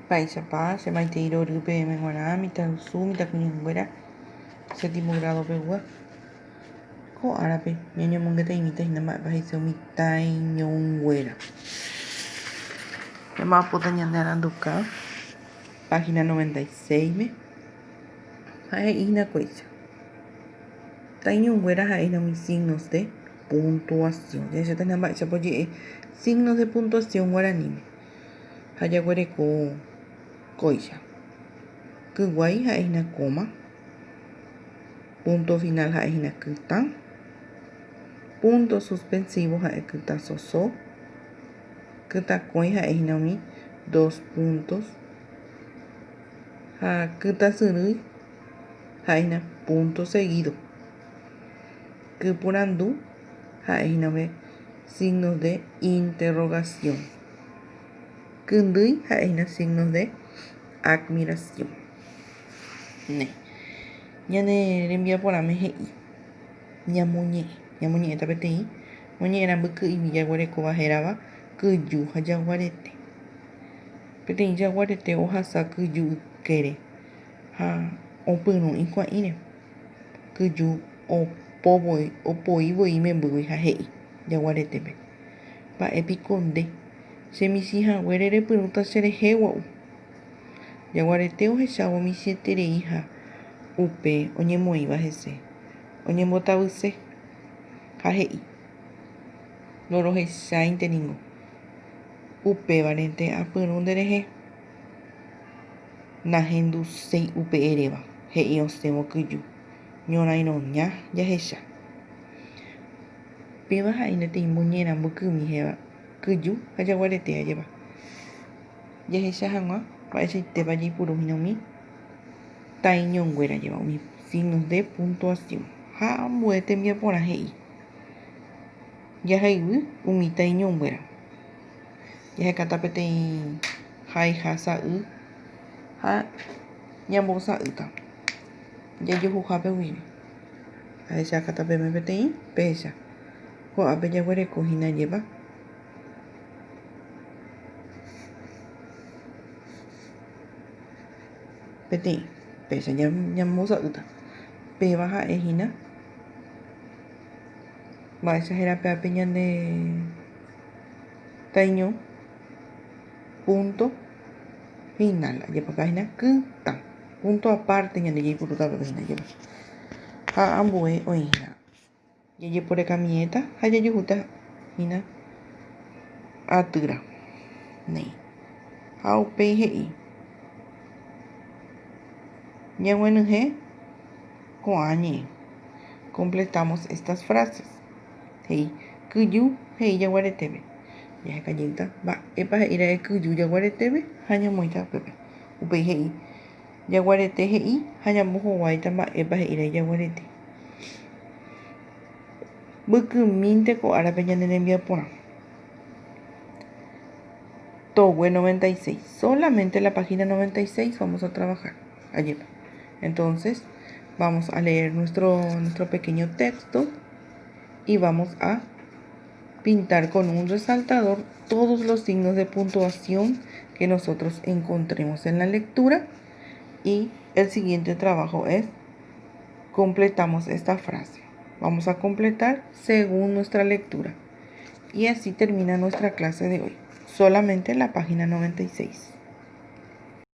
Mba'éichapa che maitei rory peẽme g̃uarã mitãrusu, mitãkuñanguéra séptimo grado pegua. Ko árape ñañomongetaimíta hína mba'épa he'ise umi taiñonguéra. Ñamba'apóta ñande aranduka página 96-me ha he'i hína kóicha. Taiñonguéra ha'e hína umi signos de puntuación. Jahecháta hína mba'éichapa oje'e signos de puntuación guaraníme. Ha jaguereko kóicha. Kyguái ha'e hína coma, punto final ha'e hína kytã, punto suspensivo ha'e kytã soso, kytãkõi ha'e hína umi dos puntos, ha kytã syrýi ha'e hína punto seguido. Kyporandu ha'e hína umi signos de interrogación. Kyndýi ha'e hína signos de admiración. Néi. Ñane rembiaporãme he'i ñamoñe'ẽ. Ñamoñe'ẽta peteĩ moñe'ẽrã mbyky'imi jaguerekóva hérava kyju ha jaguarete. Peteĩ jaguarete ohasa kyju ykére ha opyrũ ikuã'íre. Kyju opoi voi imembýgui ha he'i jaguaretépe, Mba'e piko nde, che michĩ haguére repyrũta cherehe gua'u. Jaguarete ohechávo michĩetereiha upe oñemoĩva hese, oñembotavyse ha he'i, Ndorohecháinte ningo, upévarente apyrũ nderehe. Nahenduséi upe eréva, he'i osẽvo kyju, ñorairõña jahecha. Péva ha'e peteĩ moñerã mbykymi héva kyju ha jaguarete ajépa. Jahecha hag̃ua mba'eichaitépa jaipuru hína umi taiñonguéra ajépa, umi signos de puntuación. Ha ambue tembiaporã he'i, Jahaiguy umi taiñonguéra. Jahekata peteĩ haiha sa'y ha ñambosa'ýta jajuhuhápe guive. Ahechakata peve peteĩ péicha. Ko'ápe jaguereko hína ajépa. Peteĩ péicha ñambosa'ýta. Péva ha'e hína mba'éicha héra pévape ñande taiño punto final. Ajépa péva hína kytã. Punto aparte ñande jaipurúta pépe hína ajépa. Ha ambue oĩ hína. Jajeporekamiéta ha jajuhúta hína atýra. Néi. Ha upéi he'i, Ñag̃uenyhẽ ko'ã ñe'ẽ. Completamos estas frases. He'i, Kyju he'i jaguaretépe. Jaheka jeýta mba'épa he'i ra'e kyju jaguaretépe ha ñamoĩta upépe. Upéi he'i, Jaguarete he'i ha ñambohováita mba'épa he'íre jaguarete. Mbykymínte ko árape ñane rembiaporã. Togue 96. Solamente la página 96 vamos a trabajar. Ajépa. Entonces, vamos a leer nuestro, nuestro pequeño texto y vamos a pintar con un resaltador todos los signos de puntuación que nosotros encontremos en la lectura. Y el siguiente trabajo es completamos esta frase. Vamos a completar según nuestra lectura. Y así termina nuestra clase de hoy. Solamente la página 96.